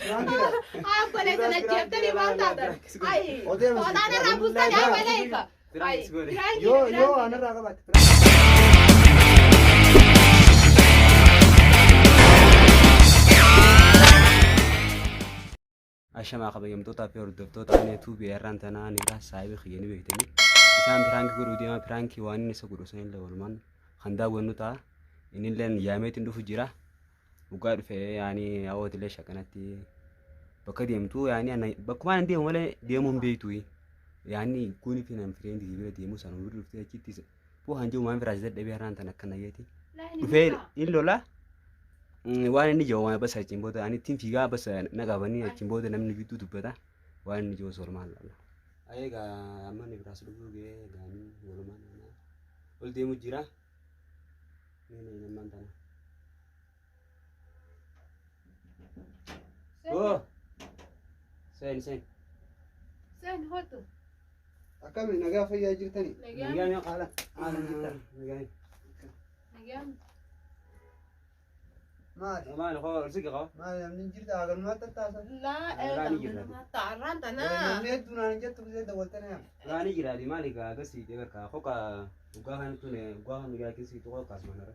Piraankiidha. Obboleessa na jeeftanii maal taatan? Ayi. Odee miti. Fooxaan irraa buustanii ayi baleeka. Ayi. Yoo yoo anarraa qabaatte. Ashamaa kabajamtootaa fi hordoftoota Anee Tuubii irraan tanaa ni biraa saahiba kiyya ni beektanii. Isaan piraankii godhuu deemaa piraankii waan inni isa godhu sanillee walumaan kan daawwannu ta'a. Innillee yaameetiin dhufu jira. Dhugaa dhufe yaani hawwatilee shakanatti bakka deemtu yaani bakkumaan hin deemu malee deemuu hin beektu. Yaani gooni fi nam fireendi bira deemu sana bira dhuftee achitti boo han jiru waan biraas dadhabee har'aan tan akkana jeeti. Dhufee in lola waan inni jiru waan basa achiin booda ani ittiin fiigaa basa na qabanii achiin booda namni gidduu dubbata waan inni jiru walumaan laala. Egaa amma inni biraas dhufuu ga'ee gaanii walumaan ol deemu jira. Mee nammaan tana. Oh. Sen sen. Sen hotu. Akkami nagaa fayyaa jirtanii? Nagaan. Nagaan Haala haala jirtan. nagaan. Nagaan. Maali? Maal koo ol siqi koo. Maali namni hin jirta haganummaa tattaasan? Laa Raani jira. Ta'arraan tanaa. Namni hedduun aan hin jettu gisee dawwaltanii hamu. Raani jiraati maali gaa agarsiite bakka koka dhugaa kan tune dhugaa kan nugaa keessi tokko akkasuma nara.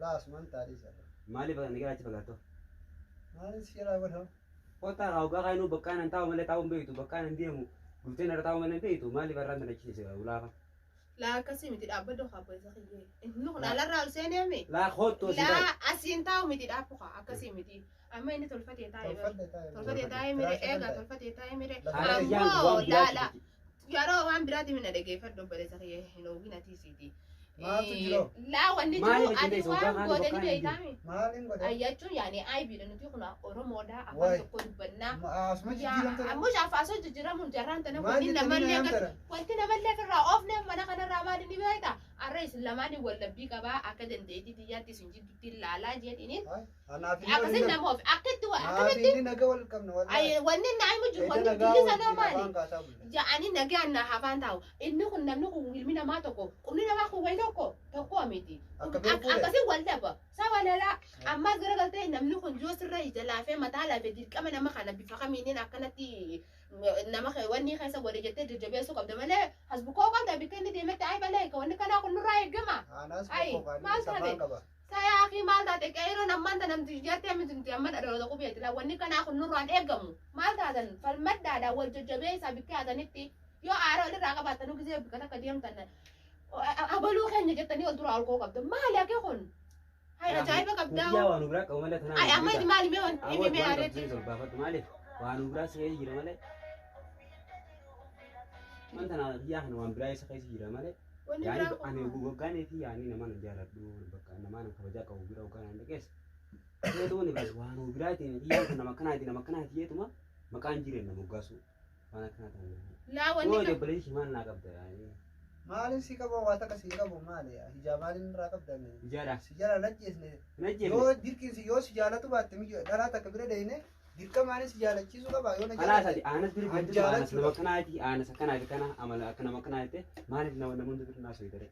Laa asumaan taadhii sarara. Maaliif ni garaachi fagaatto? Maali si jalaa godhamu? Kottaa kaa dhugaa kan bakka nan taa'u malee taa'u hin beektu bakka nan deemu dhuftee nara taa'u malee hin beektu maaliif har'aan tana achiise ulaafa? Laa akkasii miti dhaabbadhu haa obboleessa kiyyee. Inni kun alarraa ol seeneemi. Laa kottu si Laa asiin taa'u miti dhaabbu haa akkasii miti. Amma inni tolfatee taa'e bara. Tolfadhe taa'e. Tolfatee taa'e mire eegaa tolfatee taa'e mire. Haala kiyyaan Ammoo waan laa laa. biraati. Yeroo waan biraati mina dhageeffadhu obboleessa kiyyee hin oowwin atiisiiti. Maaltu jiru? Laa wanni jiru Maaliif ati itti waan teessoo goote ni bakka beektaami. Maaliin godhe? Ayyachuun yaani aybiidha nuti kun Oromoodha afaan Waay. tokko dubbannaa. Asuma jijjiiramta. Ammoo shaafaasoo jijjiiramuun jarraan tana Maal wanni jettanii namallee na akka yaamtara? wanti namallee ofirraa oofne mana kanarraa maali ni beekta? Arra isin lamaan wallabbii qabaa akka dandeettii xiyyaatti isin jidduutti ilaalaa jedhiniin Anaaf inni akkasin waliin nama of akka itti Anaaf akkamitti inni naga wal qabna wallaahi. wanni naa'imu jiru Edda wanni nagaa dilli sanaa wajjin maali? afaan kaasaa bulle. Ja'anii nagaan na hafaan taa'u. Inni kun namni kun ilmi namaa tokko qubni namaa kun wayi tokko tokko miti. Akka beekuudha. Akkasii wal dhaba. Saba lalaa ammas garagaltee namni kun yoo sirra ija laafee mataa laafee dirqama nama kana bifa kamiiniin akkanatti nama wanni keessa godhe jettee jajjabeessuu qabda malee hasbukoo qabda bikka inni deemetti ayi balee wanni kanaa kun nurraa eegama. Anaas Ai, bokkoo maal kaanii taate? safaan qaba. Sayaa fi maal taate qeerroon ammaan tana namti jettee miti nuti amma dhaloota qubeeti laa wanni kanaa kun nurraan eegamu maal taatan falmadhaadhaan wal jajjabeessaa bikka haatanitti yoo aara walirraa qabaattanuu gisee bikka takka deemtan abaluu keenya jettanii wal duraa ol koo qabda maali ake kun hay ajaa'iba qabdaa Guyyaa waan biraa qabu malee tanaan. ay amma itti maali mee wanti Awwaat mee waan aareetti qabdu sun baafadhu maaliif waan biraa si keessa jira malee. Wanta na biyyaa kana waan biraa isa keessa jira malee. wanni Yaani biraa ani kun waggaan fi yaani nama na jaaladhu bakka nama na kabajaa qabu bira waggaan an dhaqees. Yeetuma ni baas waan biraatiin kiyyaan kun nama akkanaati nama akkanaati yeetuma maqaan jireen nama moggaasu waan akkanaa ta'an. laa Yoo wanni kan obboleessi maal naa qabda yaani Maaliin si qaba waa takka si qabu maali? Hijaa maaliin irraa qabda? ijaadha. Si jala lajjeesne. Hin ajjeefne. Yoo dirqiin yoo si jaalatu baatte miyyo dhalaa takka bira deeyne dirqamaanis si jaalachiisuu qaba yoo na Kanaas jaalate. ati aanas bira An deemtu aanas nama jaalachuudha. akkanaati aanas akkanaati kana amala akka nama akkanaati maaliif nama namoonni bira naa soyitare.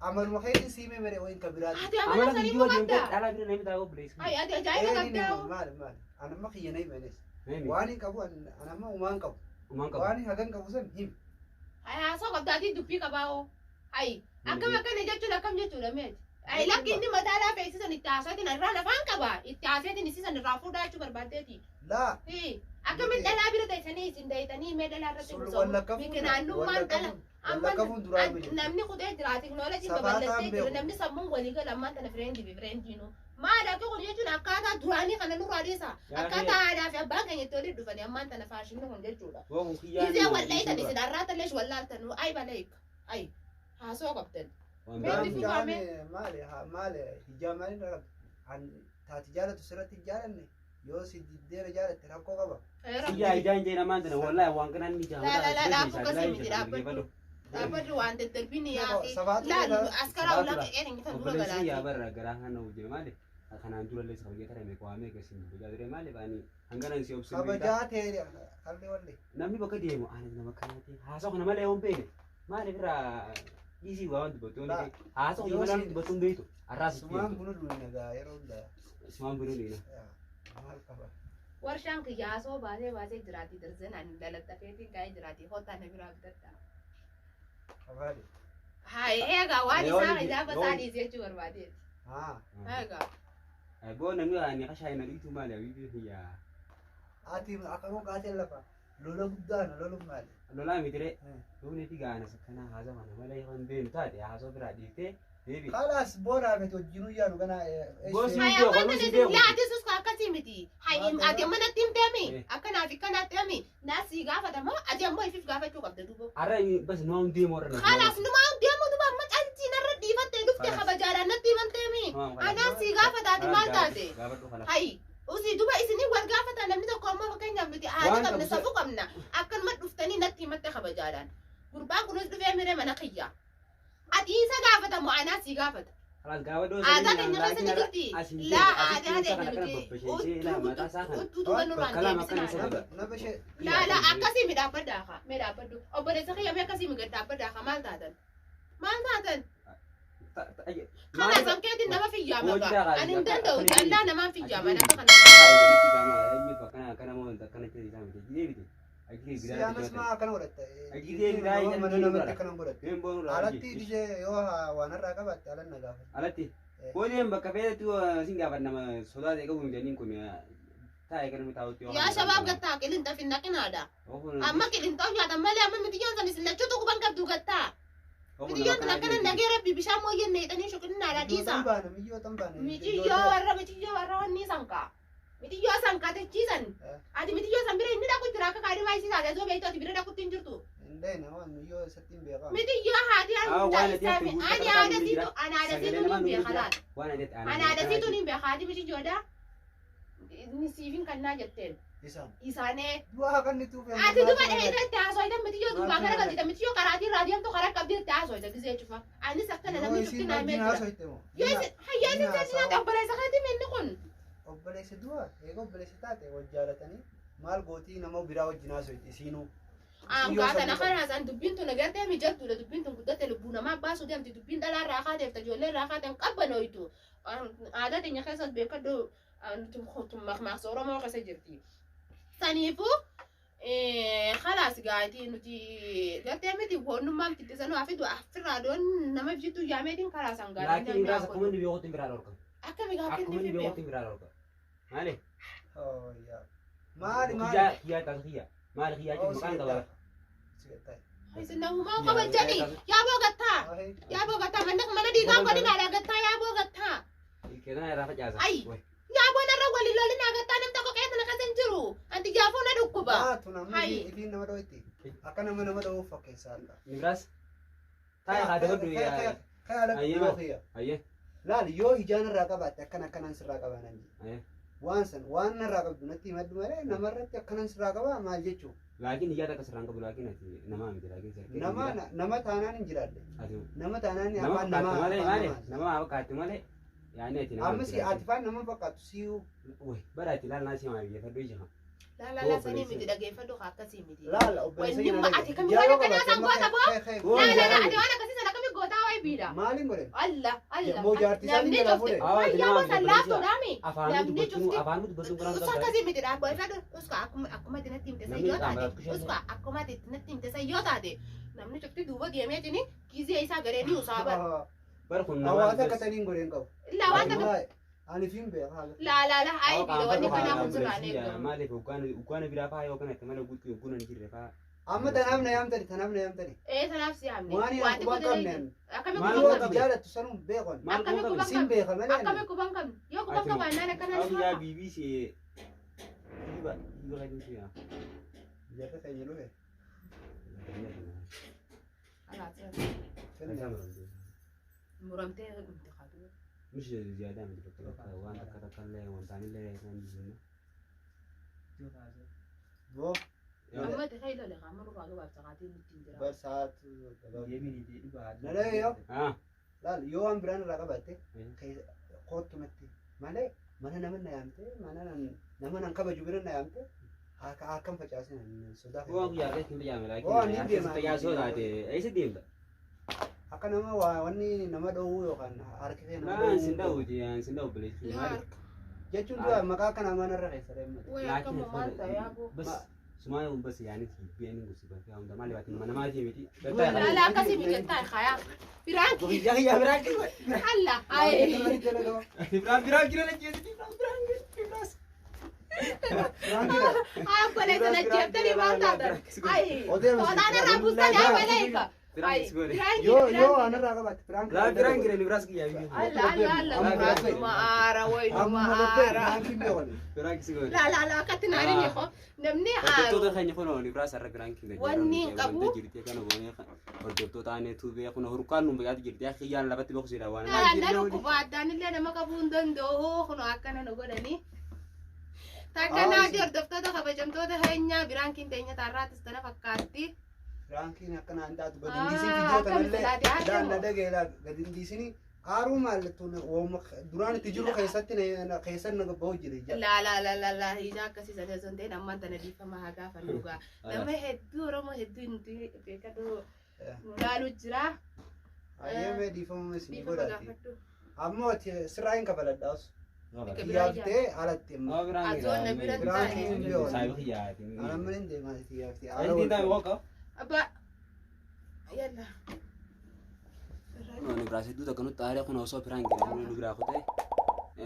Amaluma keetiin siimee mere wayin ka biraati. ati amala Amala sanii kiyyoo mu deemtee qabda dhalaa bira namni taa'u obboleessi. ay ati ajaa'iba Eeni ni qabdaa maali maali? Anamma kiyya na himanes. Nami Waan hin qabu anamma umaan qabu. umaan qabu. Waan hagan qabu san him. Ay haasoo qabda ati dubbii qabaa hoo. Ay akkam akkana jechuun akkam jechuudha meeti. Ay lakki inni mataa laafee isisan itti haasatiin irraan afaan qaba. Itti haasatiin isisan irraa fuudhaa jechuu barbaaddeeti. Laa Hii akkamitti dhalaa bira teessanii isin dayitanii mee dhalaa irratti sul gosoomuu. wallakka fuun Naannummaan dhala. wallakka fuun duraa hime jechuudha. Namni kutee jira teknooloojiin Safaataan babal'attee jira beeku. namni sammuun walii gala ammaan tana fireendi fi fireendiinuu. Maal akka kun jechuun akkaataa duraanii kana nurraa dhiisa. Akkaataa aadaa fi abbaan keenya itti walitti dhufanii ammaan tana faashinni kun jechuudha. Woo kun kiyyaan. Gisee wal dhayitan isin arraata leesh wallaaltan ay baleek ay haasoo qabdan. Waan Meeti biraa fi- Hijaan maali maali hijaa maaliin irraa qabda? An taati jaalatu sirratti hin jaalanne yoo si diddeera jaalatte rakkoo qaba. Kiyyaa ijaan jee namaan tana wallaahi waan kanaan ni jaa. Laa laa laa dhaabbuu akkasii miti dhaabbadhu. Dhaabbadhu waan daddarbiin yaaqii. Safaatu Laal irraa- askaraa ulaa qe'ee keenya tan dura Obboleessi yaa galaati. barra garaa kana hojii maali? Kanaan dura illee kabajaa tara meeqa waa meeqa isin kabajaa ture maali? Ani hangana si obsin beektaa. Kabajaa ta'e kalli walli. Namni bakka deemu ani nama kanaati. Haasoo kana malee yoon beekne maaliif irraa dhiisii waa waan dubbattu yoon Laa, haasoo kana yoo malee waan si- dubbattu hin beektu. Arraas Sumaan bunu duuna gaa yeroo hundaa. Sumaan bunu dhiina. Yaa, Maal qaba? Warshaan kiyya asoo baasee baasee jiraati darzenaan lalaxxafeetiin kaa'ee jiraati hotaa na biraa bitadha. Afaani. Hayi eegaa waan Yoo isaa ni- ijaafa yoo isaa ni- dhiisee jechuu barbaadeeti. Haa. Eegaa. Boo namni ani qashaa na dhiitu maali habiibi kiyya. Ati akka qaateen lafa lola guddaa na loluuf maali? Lolaa mitiree. Duubni fi gaana sakkanaa haasa kana malee kan beenu taate haasoo biraa dhiiftee deebi. Kalaas boonaa miti wajjinuu yaanu ganaa. Boosii- Hayi beeku, amma waluu si tana beeku. laa ati sus akkasii miti. Hayi ati amma natti himteemi akkanaaf akkanaatti himi naas si gaafatamoo ati ammoo ifiif gaafachuu qabda duuba. Arra bas nama hundi deemu warra. Kalaas numaan deemu duuba amma caltii narra dhiifattee dhufte Kalaas. kabajaadhaan natti himamteemi. Anaan si gaafataati maal taate? Gaafadhu kalaas. Hayi usii duuba isinii wal gaafata namni tokko ammoo fakkeenyaaf nuti aadaa Waan qabna qabu safuu qabna akkanuma dhuftanii natti himatte kabajaadhaan. Gurbaan kunis dhufee miree mana kiyya. Ati isa gaafatamu anaa si gaafata. Kalaas gaafadhu. Aadaa keenya keessa ni jirti. Laa aadaa keenya nuti uttuu duuba nurraan deebisinaadha. Nama ishee. Laa laa akkasii mi dhaabbadhaa haa mee dhaabbadhu obboleessa kiyya mee akkasii mi gad dhaabbadhaa haa maal taatan maal taatan kana san keetiin nama fiyyaama gaa ani hin danda'u callaa namaan fiyyaaman akka kana. Siyaamas maa akkana godhatta? Mana namatti akkana godhatta. Alatti ishee yoo waan irraa qabaatte alan na gaafata. Alatti boodeen bakka feetu sin gaafat nama sodaa ta'e qabu miti kun taa'ee kan namni taa'utti. Yaa shabaab gattaa qilinxa finnaqinaadha. Amma qilinxoo nyaatan malee amma mitiyyoon san isin lachuutu quban qabdu gattaa. Mitiyyoon tun akkana nagee rabbi bishaan mooyyeen neexanii shuqinnaadha dhiisa. Baana miyyoo tan baana. Mitiyyoo warra mitiyyoo warra wanni sankaa. Mitiyyoo sankaa techiisan. Ati mitiyyoo san bira inni dhaqu jira akka kaadhimaa isii taate osoo beektu ati bira dhaqutti hin jirtu. Hin waan miyyoo isatti hin beekamu. Mitiyyoo haati Ah, waan ati ani hafte guutuu ani takka haadha ni siitu jira. ani haadha siitu ni beeka laata. Waan ati Ani haadha siitu ni beeka haati mitiyyoodha. Inni siifin kannaa jetteen. Isaan. Isaanee Du'aa kan ni tuufee. Ati duba dheedatti haasoyta mitiyyoo duubaa gara galchita mitiyyoo karaatiin raadiyamtu karaa qabdii itti haasoyta gisee cufa. Anis akkana namni cufti naa himee jira. Yoo isin hayyaa isin jajjinaati obboleessa keetii minni kun. Obboleessa du'a eega obboleessa taate wal jaalatanii maal gootii nama biraa wajjin haasoyti isiinuu. Aangaa tana kanaasan dubbiin tun agartee mijartuudha dubbiin tun guddatte lubbuu namaa baasuu deemti dubbiin dhalaa irraa kaateef ijoollee irraa kaateen qabbanooytu. Aadaa teenya keessas beekadhu tun maqmaaqsa Oromoo keessa jirti. Saniifuu khalaas gaatii nuti gartee miti wonnummaan fittisanuu hafi du'a doon nama jittu yaameetiin karaa san gaarii Laakiin biraas akkuma inni beekutti biraa dhorka. Akkami Akkuma gaaffitti inni fi beeku. beekutti biraa dhorka. Maali? Maali maali? Kiyyaa kiyyaa taas kiyyaa. Maali kiyyaa jechuun maqaan qaba. Isin namumaa kabajani yaa boogattaa yaa boogattaa manna mana diigaa godinaadha gattaa yaa bogattaa. Keetan irraa facaasa. Ai. Yaa boonarra waliin lolinaa gattaa nam tokko qeetana keessa hin jiru. Anti jaafuu na dhukkuba. Haatu namni Hai. ifiin nama dhooyti. Akka nama nama dhoohuuf fakkeessa alla. Nibraas. Taa'ee haa dabaldu yaa. Kaya kiyya. Ayyee. Laal yoo ijaan irraa qabaatte akkana akkanaan sirraa qabaa nan jedhe. Ayyee. Waan san waan narraa qabdu natti himadhu malee namarratti akkanaan sirraa qabaa maal jechuu? Laakiin ijaa takka sirraan qabu laakiin ati namaa miti laakiin sarkee. Nama nama taanaan hin jiraadhe. Ati Nama taanaan nama afaan fakkaattu namaa malee afaan maali? namaa. Nama fakkaattu malee. Yaani ati nama Amma miti si laakiin. ati faan nama fakkaattu si'uu. Wai bara ati laal naa si maa biyya ija. Laa sanii miti dhageeffadhu haa akkasii miti. Laala obboleessa Wanni keenya ati kami waan akkanaa san goota boo? Laa laa ati waan akkasii sana akkamii gootaa wayi biidha. Maaliin godhe? Alla alla. Moo jaartii isaanii Namni jalaa cufti. fuudhe? Haa, ati Wayyaa nama gosa miti laaftuudhaami. Afaan Namni dubbachuun cufti. afaan dubbachuun qoraan Uska qabda. akkasii miti dhaabbo uska akkuma akkuma ati natti himte san Namni yoo qaama taate rakkoo uska akkuma ati natti himte san yoo taate namni cufti duuba deemeetini gizee isaa garee ni usaa bara. Bara kun nama Hawaasa akka taniin godheen qabu. Laa waan takka Wallahi, ani fiin beeka haala. laa laa laa ayi biidha wanni kanaa kun sirraan eegamu. Maaliif hoggaan biraa faa yoo kanatti malee guutuu hoggaan hin jirre faa. Amma tanaaf na yaamtani tanaaf na yaamtani. Ee tanaaf si yaamne. Waan Wanti quban kun qabne. akkami Maal quban Yoo quban ati qabne? jaalattu sanuu beekon. Maal Akkami quban quban qabne? Sin beeka malee. Akkami quban qabne? Yoo quban Ati- qabaannaan akkanaan Abu si yaa hafa. BBC Dhiba dhiba kan nuti yaa. Jarri keenya dhufe. Muramtee dhumte kaatu. مش زيادة من bakka waan takka takka illee wantaan illee isaan dhiisna. Boo Amma ta'e lola qaama nurraa gabaabsa qaatiin nutti hin jira. bar sa'aatu Nalee yoo Ah. laal yoo waan biraan irraa qabaatte kootu natti malee mana nama na yaamte mana nama nan kabaju bira na yaamte akkam facaasina sodaa Waan guyyaa keessatti hin fayyadamne Waan laakiin ni deema. fayyasoo taate eessa deemta? Akka nama waa wanni nama dhoowwu yookaan harki kee nama Laan sin dhoowwu. dhawuti sin dhawu bileessu Yaa maali? harka. Jechuun du'a maqaa kana manarra keessa deemnati. Way akkama maal ta'e yaaboo. Bas sumaa bas yaani biyyeen gusi bakka hunda maali baati mana maatii miti. Laala akkasii mijataa hayaa. Piraanki. Yaa biraanki. Alla. Ay. Biraanki na jeeti biraanki biraanki. Ay sana jeeftanii maal taatan? Ay. Tolaan irraa buustanii ay waleeka. Ay. Piraanki. Yoo anarraa qabaatte piraanki. Laa biraanki na biraas kiyyaa biyya. Alla alla alla. Numa aara way numa aara. Biraanki si goone. La la la akkatti naariin yoo namni aaru. Hordoftoota keenya kun Nibraas irra biraanki Wanni hin qabu. Jirti kana goonee hordoftoota aanee tuubee kun hurkaan nu biqaati jirti kiyyaan lafatti boqsiidha waan. Na dhukkuba addaanillee nama qabuu hin danda'u kun akkana nu godhanii. Takkanaati hordoftoota kabajamtoota keenyaa biraankiin teenya taarraatis tana fakkaatti. Piraankiin akkana hin taatu gadi hin dhiisin viidiyoo kanallee daanna dhageelaa gadi hin dhiisini aaruu maallattuun duraan itti jiru keessatti keessan na bahu jira. La la la la la ija akkasii sana osoo hin ta'in ammaan tana dhiifama haa gaafannu gaa. Nama hedduu Oromoo hedduu nuti beekatu nu laalu jira. Ayyemee dhiifama isin Dhiifama godhaati. gaafadhu. Ammoo sirraa hin kafaladhaas. Kiyyaafitee alatti immoo. Anamman hin deemaa kiyyaafitee. Abbaa. Yalla. Nibraas hedduu takka nutti aaree kun osoo piraanki namni nu biraa kutee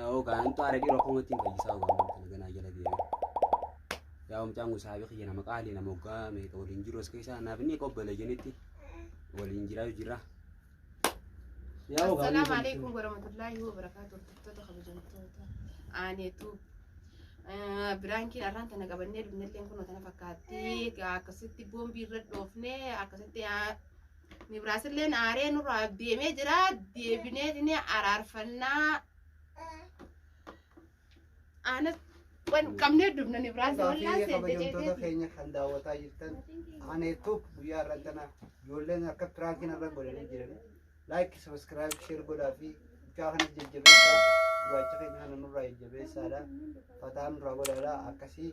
hoogaan nutti aaree dhiiroo akkuma ittiin fayyisaa hoogaan kana ganaa jala deeme. Yaa mucaan kun saabii kiyya nama qaalii nama hoggaa meeqa waliin jiru as keessaa naaf inni qobbale jenitti waliin jiraa jira. Assalaamu alaikum warahmatullaahi wabarakaatu. Hordoftoota kabajamtoota aaneetu. Biraankiin arraan tana qabannee dhufnellee kun tana fakkaatti. Akkasitti boombii irra dhoofnee akkasitti Nibraasilleen aaree nurraa deemee jira. Deebinee araarfannaa. Aanas wan qabnee dhufna Nibraas wallaan Gaafii seente kabajamtoota jeeteeti. keenya kan daawwataa jirtan aaneetuuf guyyaa har'aan tana ijoolleen akka piraankiin irra godhanii jiran like subscribe share godhaa fi mucaa kanas jajjabeessaa gurraacha keenya kana nurraa jajjabeessaadha fataa nurraa godhaadha akkasii.